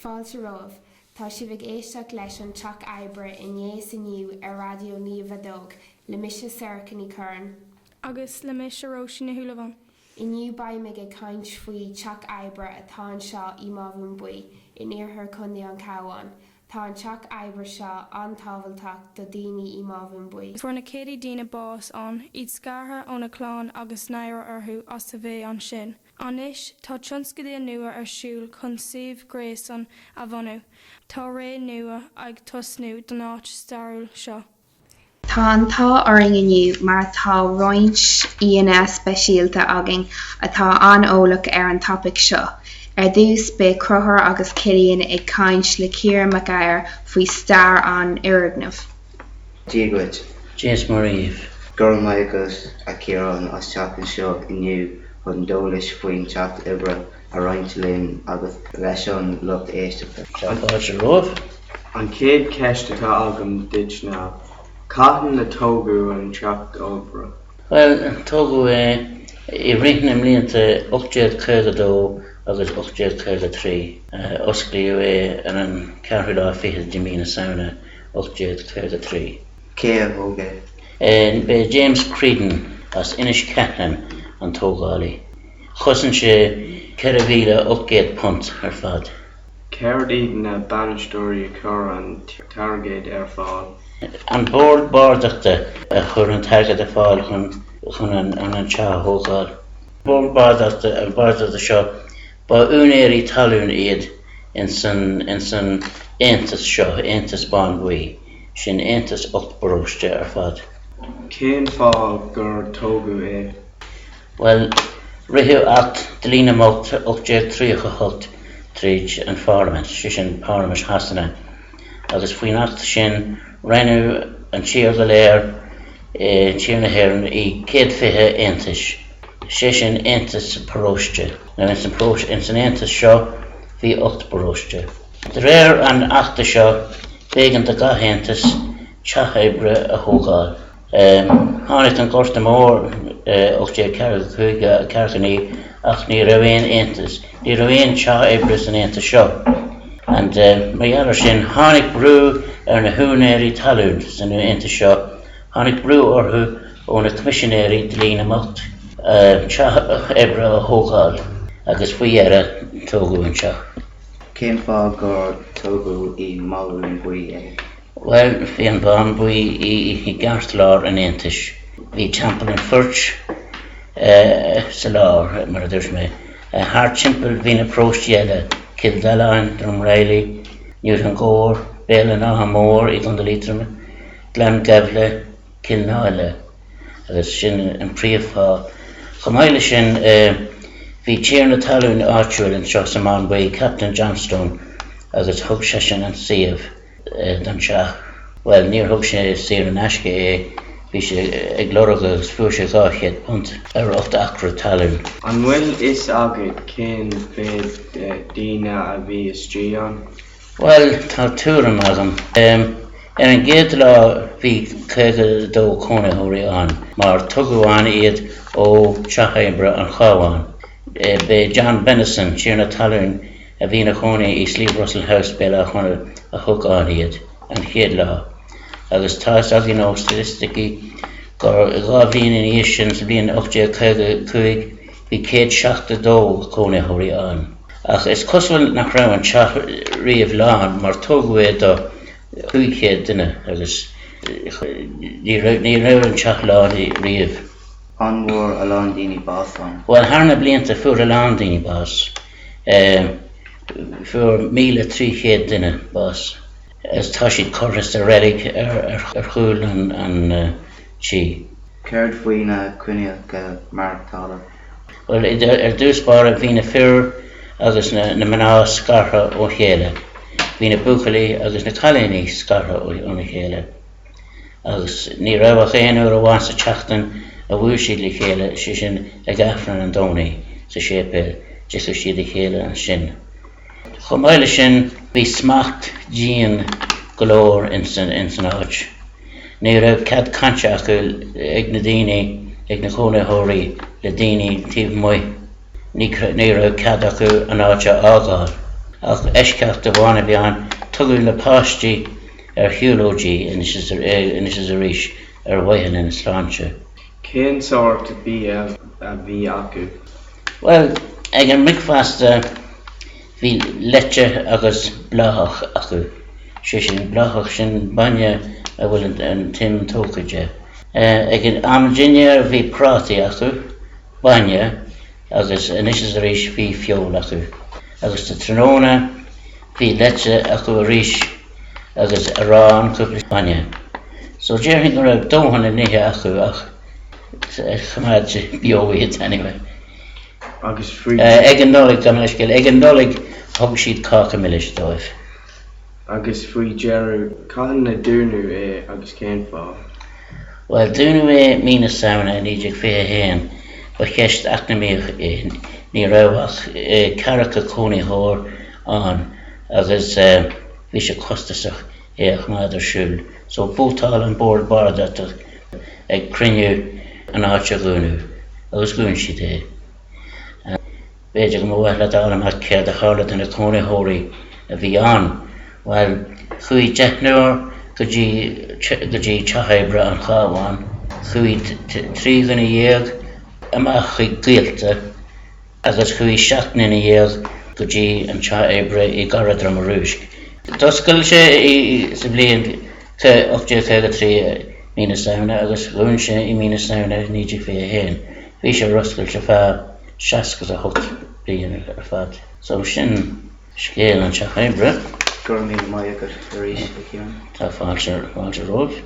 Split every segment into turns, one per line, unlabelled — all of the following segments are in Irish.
Fáilte romhaibh. Tá sibh ag éisteacht leis an Teach Oibre inné is inniu ar Raidió Naomh Adóg le mise Sorcha Ní Churráin.
Agus le mise Róisín Ní Shúilleabháin.
Inniu beimid ag caint faoi Teach Oibre atá anseo i Mámhain Buí, in iarthar Chontae an Chabháin. Tá an teach oibre seo an-tábhachtach do daoine i Mámhain Buí.
Fuair na céadta daoine bás ann, iad scartha óna gclann agus náire orthu as a bheith ansin. Anois tá tionscadal nua ar siúl chun suíomh gréasáin a bhunú. Tá ré nua ag tosnú don áit stairiúil seo.
Tá an t-ádh orainn inniu mar tá roinnt aíonna speisialta againn atá an-eolach ar an topaic seo. Ar dtús, beidh Conchúr agus Cillian ag caint le Ciarán Mac Uidhir faoi stair an fhoirgnimh.
Dia dhuit.
Dia is Muire dhaoibh.
Go raibh maith agat, a Chiaráin, as teacht anseo inniu chun d'eolas faoin teach oibre a roinnt linn agus leis an lucht éisteachta.
Tá fáilte romhaibh.
An chéad cheist atá agam duit ná, cathain a tógadh an teach oibre?
Bhuel, tógadh é i rith na mblianta 1852 agus 1853. Osclaíodh é ar an ceathrú lá fichead de mí na Samhna 1853.
Cé a thóg é?
B'é James Creedon as Inis Ceithleann an tógálaí. Chosain sé £4,800 ar fad.
Céard iad na bainisteoirí a chuir an t-airgead ar fáil?
An Bord Bardachta a chuir an t-airgead ar fáil chun an teach a thógáil. Bord Bardachta, an Bardachta seo, ba úinéirí talún iad ins an aontas seo, Aontas Bánbhuí, sin aontas 8 bparóiste ar fad.
Cén fáth gur tógadh é?
Bhuel, ritheadh Acht Dlí na mBocht 1838 tríd an Pharlaimint, sé sin Parlaimint Shasana, agus faoin Acht sin roinneadh an tír go léir, tír na hÉireann, i 120 aontais, sé sin aontas paróiste. Now ins an paróiste, ins an aontas seo bhí 8 bparóiste. De réir an Achta seo b'éigean do gach aontas teach oibre a thógáil. Tháinig an Gorta Mór 1845, 49 ach ní raibh aon aontas, ní raibh aon teach oibre san aontas seo. And mar gheall ar sin, tháinig brú ar na húinéirí talún san aontas seo, tháinig brú orthu ó na Coimisinéirí Dlí na mBocht teach oibre a thógáil agus faoi dheireadh tógadh an teach.
Cén fáth gur tógadh i Mámhain Bhuí é?
Bhuel, bhí an Mhám Bhuí i gceartlár an aontais. Bhí Teampall an Phoirt sa lár, mar a dúirt mé. Thart timpeall bhí na paróistí eile, Cill Dalláin, Droim Reilly, Newton Gore, Béal an Átha Mór i gContae Liatroma, Gleann Gaibhle, Cill Náile. Agus sin an príomhfháth. Chomh maith leis sin, bhí tiarna talún áitiúil anseo sa Mám Buí, Captain Johnstone, agus thug seisean an suíomh. don teach. Bhuel, níor thug sé saor in aisce é, bhí sé ag lorg agus fuair sé £200 ar 8 acra talún.
An bhfuil fhios agat cén mhéad daoine a bhí istigh ann?
Bhuel, tá tuairim agam. Ar an gcéad lá bhí 52 cónaitheoirí ann, mar tugadh ann iad ó Teach Oibre an Chabháin. B'é John Bennison, tiarna talún, a bhí ina chónaí i Slieve Russell House, Béal Átha Chonaill, a thug ann iad an chéad lá agus tá fhios againn ó staitisticí gur 2 bhliain ina dhiaidh sin, sa bhliain 1855, bhí 172 cónaitheoirí ann. Ach is cosúil nach raibh an teach riamh lán mar tógadh é do 500 duine agus ní raibh an teach lán riamh.
An bhfuair a lán daoine bás ann?
Bhuel, thar na blianta fuair a lán daoine bás. Fuair 1,300 duine bás agus tá siad curtha sa reilig ar chúl an tí.
Céard faoi na coinníollacha maireachtála?
Bhuel, ar dtús báire bhí na fir agus na mná scartha ó chéile. Bhí na buachaillí agus na cailíní scartha óna chéile. agus ní raibh ach aon uair amháin sa tseachtain a bhuail siad le chéile, sé sin ag Aifreann an Domhnaigh sa séipéal, d'fheiceadh siad a chéile ansin. Chomh maith leis sin bhí smacht dian go leor ins an áit. Ní raibh cead cainte acu ag na daoine, ag na cónaitheoirí le daoine taobh amuigh. Ní raibh cead acu an áit a fhágáil. Ach eisceacht amháin a bhí ann, tugadh na páistí ar shiúlóidí anois is arís ar mhaithe lena sláinte.
Cén sórt bia a bhí acu?
Bhuel, ag an mbricfeasta bhí leite agus bláthach acu, sé sin, bláthach, sin bainne a bhfuil an t-im tógtha de. Ag an am dinnéir bhí prátaí acu, bainne agus anois is arís bhí feoil acu. Agus sa tráthnóna bhí leite acu arís agus arán, cúpla bainne. So déarfainn go raibh dóthain le n-ithe acu ach choimeád sé beo iad anyway.
Agus faoi.
Ag an Nollaig, gabh mo leithscéal, ag an Nollaig thug siad cáca milis dóibh.
Agus faoi dheireadh, cathain a dúnadh é agus cén fáth?
Bhuel, dúnadh é mí na Samhna i 1921. Ba cheist eacnamaíoch é. Ní raibh ach ceathracha cónaitheoir ann agus bhí sé costasach é a choimeád ar siúl. So vótáil an Bord Bardasach ag cruinniú an áit a dhúnadh agus dhún siad é. B'fhéidir go mba mhaith leat a fháil amach céard a tharla do na cónaitheoirí a bhí ann. Bhuel, chuaigh deichniúr go dtí go dtí Teach Oibre an Chabháin, chuaigh 13 dhuine amach chuig gaolta agus chuaigh 17 nduine go dtí an Teach Oibre i gCarraig Droma Rúisc. D'oscail sé sa bhliain 1853 mí na Samhna agus dhún sé i mí na Samhna 1921. Bhí sé ar oscailt ar feadh 68 bliain ar fad. So sin scéal an Teach Oibre.
Go raibh míle maith agat arís, a Chiaráin.
Tá fáilte fáilte romhaibh.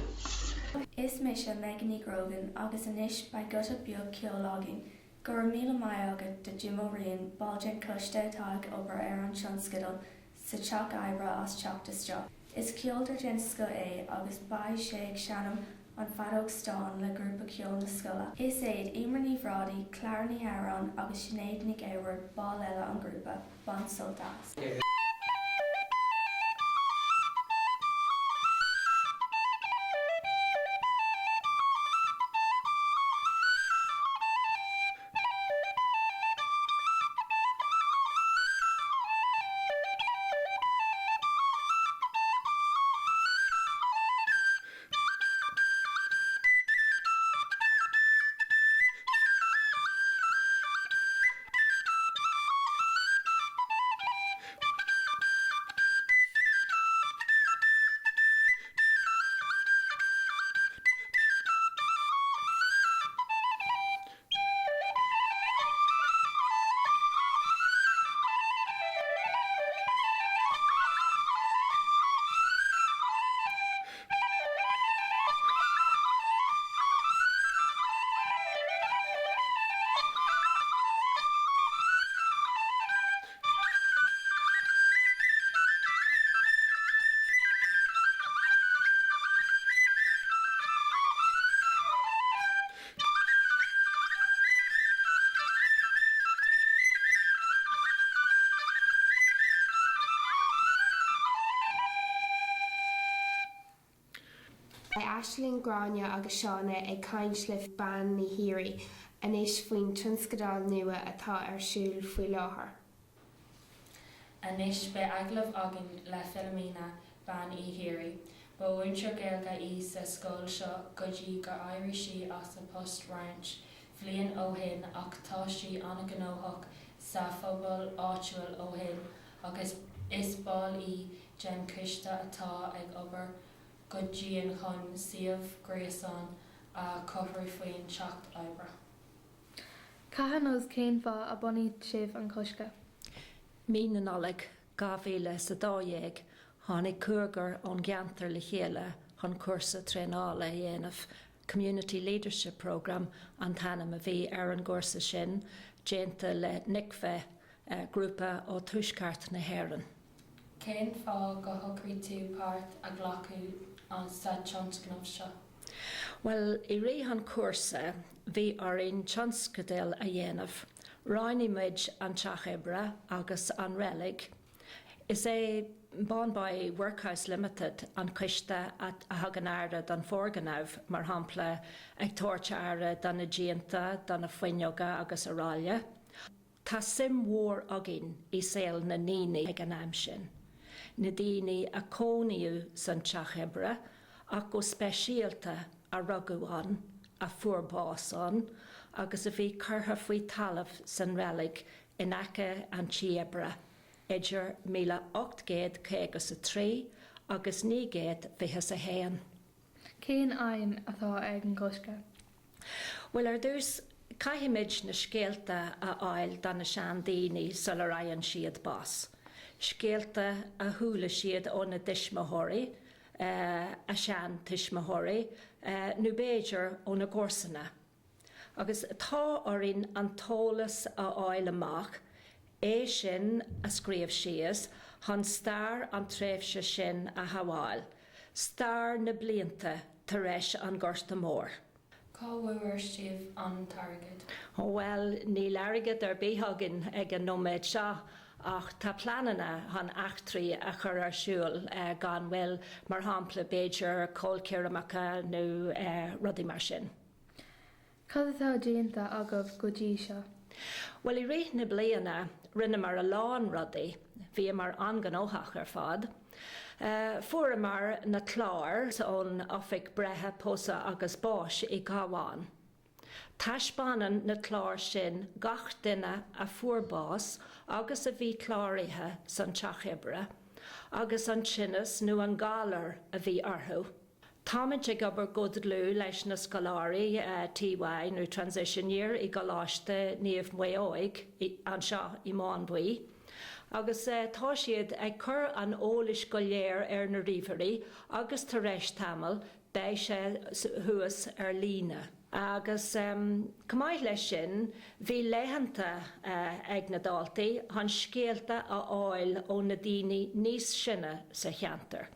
Is mise Megan Ní Ghrógáin agus anois beidh giota beag ceoil againn. Go raibh míle maith agat do Jim Ó Riain, ball den choiste atá ag obair ar an tionscadal sa teach oibre as teacht isteach. Is ceoltóir den scoth é agus beidh sé ag seinm an feadóg stáin le grúpa ceoil na scoile. Is iad Emer Ní Bhrádaigh, Clara Ní Shamhráin agus Sinéad Nic Aodhbhaird baill eile an ghrúpa. Bain sult as.
Beidh Aisling, Gráinne agus Shauna ag caint le Bean Ní Chiaraidh anois faoin tionscadal nua atá ar siúl faoi láthair.
Anois beidh agallamh againn le Philomena, Bean Uí Chiaraidh. Ba mhúinteoir Gaeilge í sa scoil seo go dtí gur éirigh sí as a post roinnt bhliain ó shin ach tá sí an-ghnóthach sa phobal áitiúil ó shin agus is ball í den choiste atá ag obair go dian chun suíomh gréasáin a chruthú faoin teach oibre.
Cathain agus cén fáth a bunaigh sibh an coiste?
Mí na Nollag 2012 tháinig cúigear ón gceantar le chéile chun cúrsa traenála a dhéanamh, Community Leadership Programme an t-ainm a bhí ar an gcúrsa sin, déanta le NICVA, grúpa ó tuaisceart na hÉireann.
Cén fáth go shocraigh tú páirt a ghlacadh sa tionscnamh seo?
Bhuel, i rith an chúrsa bhí orainn tionscadail a dhéanamh. Roghnaigh muid an Teach Oibre agus an reilig. Is é Bawnboy Workhouse Limited an coiste a thugann aire don foirgneamh, mar shampla ag tabhairt aire do na díonta, do na fuinneoga agus araile. Tá suim mhór againn i saol na ndaoine ag an am sin, na daoine a cónaíodh san teach oibre ach go speisialta a rugadh ann, a fuair bás ann agus a bhí curtha faoi talamh san reilig in aice an tí oibre idir 1853 agus 1921.
Cén aidhm atá ag an gcoiste?
Bhuel, ar dtús, caithfimid na scéalta a fháil do na seandaoine sular fhaigheann siad bás. Scéalta a chuala siad óna dtuismitheoirí, a seantuismitheoirí, nó b'fhéidir óna gcomharsana. Agus tá orainn an t-eolas a fháil amach, é sin a scríobh síos, chun stair an tréimhse sin a shábháil, stair na blianta tar eis an Gorta Mór.
Cá bhfuair sibh an t-airgead?
Bhuel, níl airgead ar bith againn ag an nóiméad seo ach tá pleananna chun eachtraí a chur ar siúl gan mhoill, mar shampla, b'fhéidir ceolchoirmeacha nó rudaí mar sin.
Cad atá déanta agaibh go dtí seo?
Bhuel, i rith na bliana, rinneamar a lán rudaí. Bhíomar an-ghnóthach ar fad. Fuaireamar na cláir ón Oifig Breithe, Pósadh agus Báis i gCabhán. Taispeánann na cláir sin gach duine a fuair bás agus a bhí cláraithe san teach oibre, agus an tinneas nó an galar a bhí orthu. Táimid ag obair go dlúth leis na scoláirí TY nó Transition Year i gColáiste Naomh Maodhóig anseo i Mám Buí agus tá siad ag cur an eolais go léir ar na ríomhairí agus tar eis tamaill beidh sé thuas ar líne. Agus chomh maith leis sin bhí laethanta ag na daltaí chun scéalta a fháil ó na daoine níos sine sa cheantar.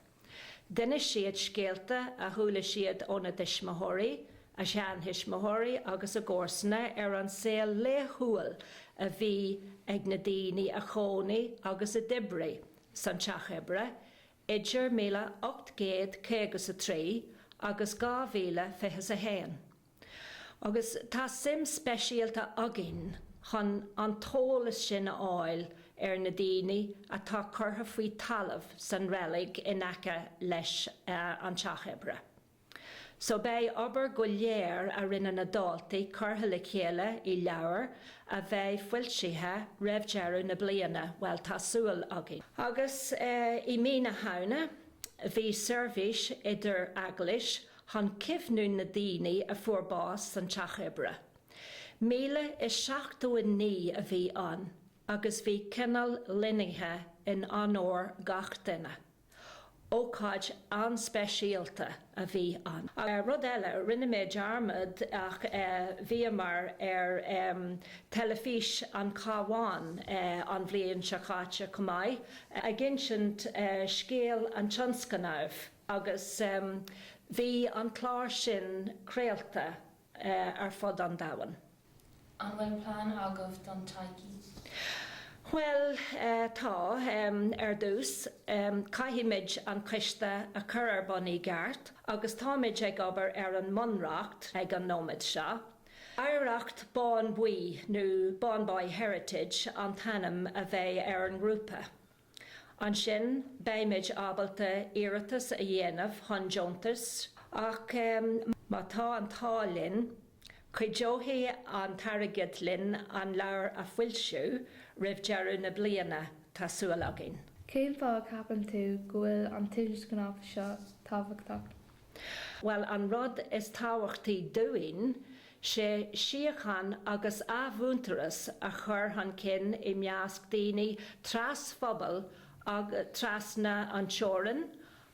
D'inis siad scéalta a chuala siad óna dtuismitheoirí, a seantuismitheoirí agus a gcomharsana ar an saol laethúil a bhí ag na daoine a chónaigh agus a d'oibrigh san teach oibre idir 1853 agus 2021. Agus tá suim speisialta againn chun an t-eolas sin a fháil ar na daoine atá curtha faoi talamh san reilig in aice leis an teach oibre. So beidh obair go léir a rinne na daltaí curtha le chéile i leabhar a bheidh foilsithe roimh deireadh na bliana, bhuel tá súil againn. Agus i mí na Shamhna bhí seirbhís idir eaglais chun cuimhniú na daoine a fuair bás san teach oibre. 1079 a bhí ann agus bhí cineál loinnithe in onóir gach duine. Ócáid an-speisialta a bhí ann. Rud eile, rinne mé dearmad ach bhíomar ar teilifís an Chabhán an bhliain seo caite chomh maith, ag insint scéal an tionscnaimh. Agus bhí an clár sin craolta ar fud an domhain.
An bhfuil plean agaibh don todhchaí?
Bhuel, tá. Ar dtús, caithfimid an coiste a chur ar bun i gceart agus táimid ag obair ar an mbunreacht ag an nóiméad seo. Oidhreacht Bánbhuí nó Bawnboy Heritage an t-ainm a bheidh ar an ngrúpa. Ansin beimid ábalta iarratas a dhéanamh chun deontais ach má tá an t-ádh linn, cuideoidh an t-airgead linn an leabhar a foilsiú roimh deireadh na bliana, tá súil againn.
Cén fáth a gceapann tú go bhfuil an tionscnamh seo tábhachtach?
Bhuel, an rud is tábhachtaí dúinn, sé síocháin agus athmhuintearas a chur chun cinn i measc daoine tras-phobail trasna an teorainn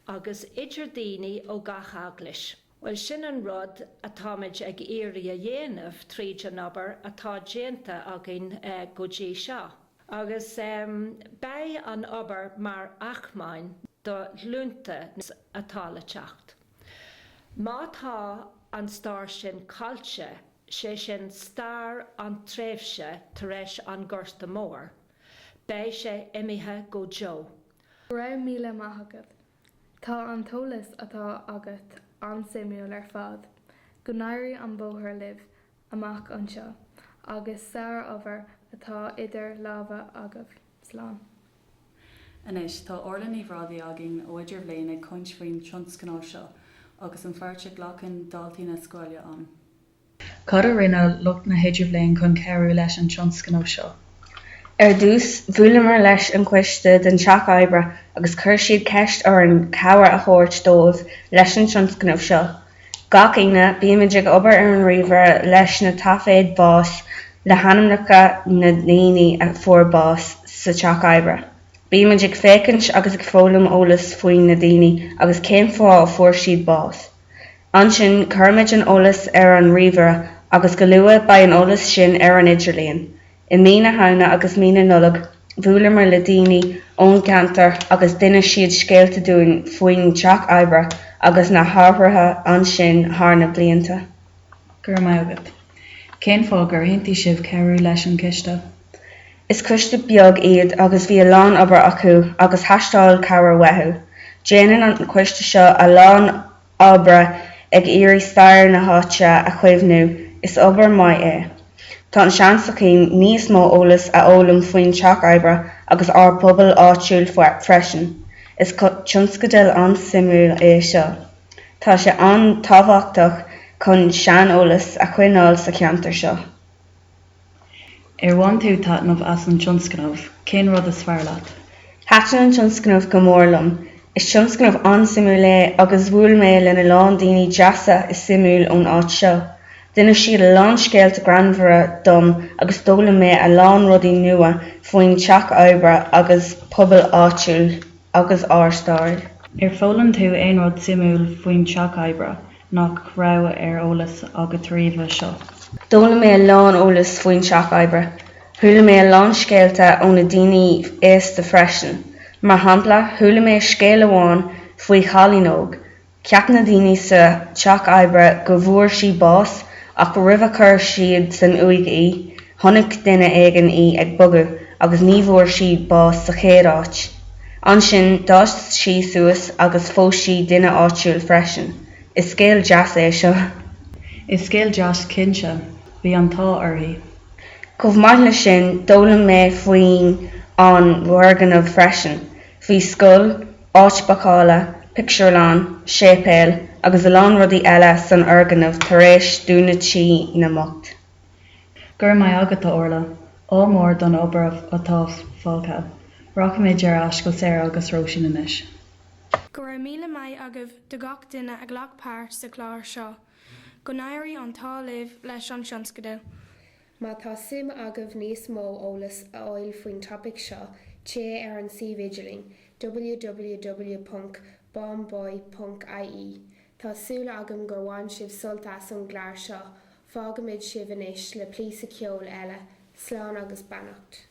agus idir daoine ó gach eaglais. Bhuel, sin an rud atáimid ag iarraidh a dhéanamh tríd an obair atá déanta againn go dtí seo. Agus beidh an obair mar acmhainn do ghlúnta atá le teacht. Má tá an stair sin caillte, sé sin stair an tréimhse tar eis an Gorta Mór, beidh sé imithe go deo.
Go raibh míle maith agat. Tá an t-eolas atá agat an-suimiúil ar fad. Go n-éirí an bóthar libh amach anseo agus sár-obair. atá idir lámha agaibh. Slán.
Anois, tá Orla Ní Bhrádaigh againn ó Idirbhliain ag caint faoin tionscnamh seo agus an pháirt a ghlacann daltaí na scoile ann. Cad a rinne lucht na hIdirbhliain chun cabhrú leis an tionscnamh seo?
Ar dtús, bhuaileamar leis an choiste den Teach Oibre agus chuir siad ceist orainn cabhair a thabhairt dóibh leis an tionscnamh seo. Gach Aoine, bímid ag obair ar an ríomhaire leis na taiféad báis le hainmneacha na ndaoine a fuair bás sa teach oibre. Bímid ag féachaint agus ag foghlaim eolas faoin na daoine agus cén fáth a fuair siad bás. Ansin cuirimid an eolas ar an ríomhaire agus go luath beidh an eolas sin ar an idirlíon. I mí na Shamhna agus mí na Nollag, bhuaileamar le daoine ón gceantar agus d'inis siad scéalta dúinn faoin teach oibre agus na hathruithe ansin thar na blianta.
Go raibh maith agat. Cén fáth gur aontaigh sibh cabhrú leis an gcoiste?
Is coiste beag iad agus bhí a lán obair acu agus theastáil cabhair uathu. Déanann an coiste seo a lán oibre ag iarraidh stair na háite a chaomhnú, is obair maith é. Tá an seans againn níos mó eolas a fhoghlaim faoin teach oibre agus ár bpobal áitiúil freisin. Is tionscadal an-suimiúil é seo. Tá sé an-tábhachtach chun sean-eolas a choinneáil sa cheantar seo.
Ar bhain tú taitneamh as an tionscnamh? Cén rud is fearr leat?
Thaitin an tionscnamh go mór liom. Is tionscnamh an-suimiúil é agus bhuail mé lena lán daoine deasa is suimiúil ón áit seo. D'inis siad a lán scéalta greannmhara dom agus d'fhoghlaim mé a lán rudaí nua faoin teach oibre agus pobal áitiúil agus ár stair.
Ar foghlaim tú aon rud suimiúil faoin teach oibre? nach raibh ar eolas agat roimhe seo.
D'fhoghlaim mé a lán eolas faoin teach oibre. Chuala mé a lán scéalta ó na daoine aosta freisin. Mar shampla, chuala mé scéal amháin faoi chailín óg. Cheap na daoine sa teach oibre go bhfuair sí bás ach roimh a chuir siad san uaigh í, chonaic duine éigin í ag bogadh agus ní bhfuair sí bás sa chéad áit. Ansin d'fhás sí suas agus phós sí duine áitiúil freisin. Is scéal deas é seo.
Is scéal deas cinnte. Bhí an t-ádh uirthi.
Chomh maith leis sin, d'fhoghlaim mé faoin an bhfoirgneamh freisin. Bhí scoil, áit bácála, pictiúrlann, séipéal agus a lán rudaí eile san fhoirgneamh tar éis dúnadh Tí na mBocht.
Go raibh maith agat, a Orla. Ádh mór don obair atá fágtha. Rachaimid ar ais go Sarah agus Róisín anois.
Go raibh míle maith agaibh do gach duine a ghlac páirt sa chlár seo. Go n-éirí an t-ádh libh leis an tionscadal.
Má tá suim agaibh níos mó eolas a fháil faoin topaic seo, téigh ar an suíomh idirlín, www ponc bawnboy ponc ie. Tá súil agam gur bhain sibh sult as an gclár seo. Fágaimid sibh anois le píosa ceoil eile. Slán agus beannacht.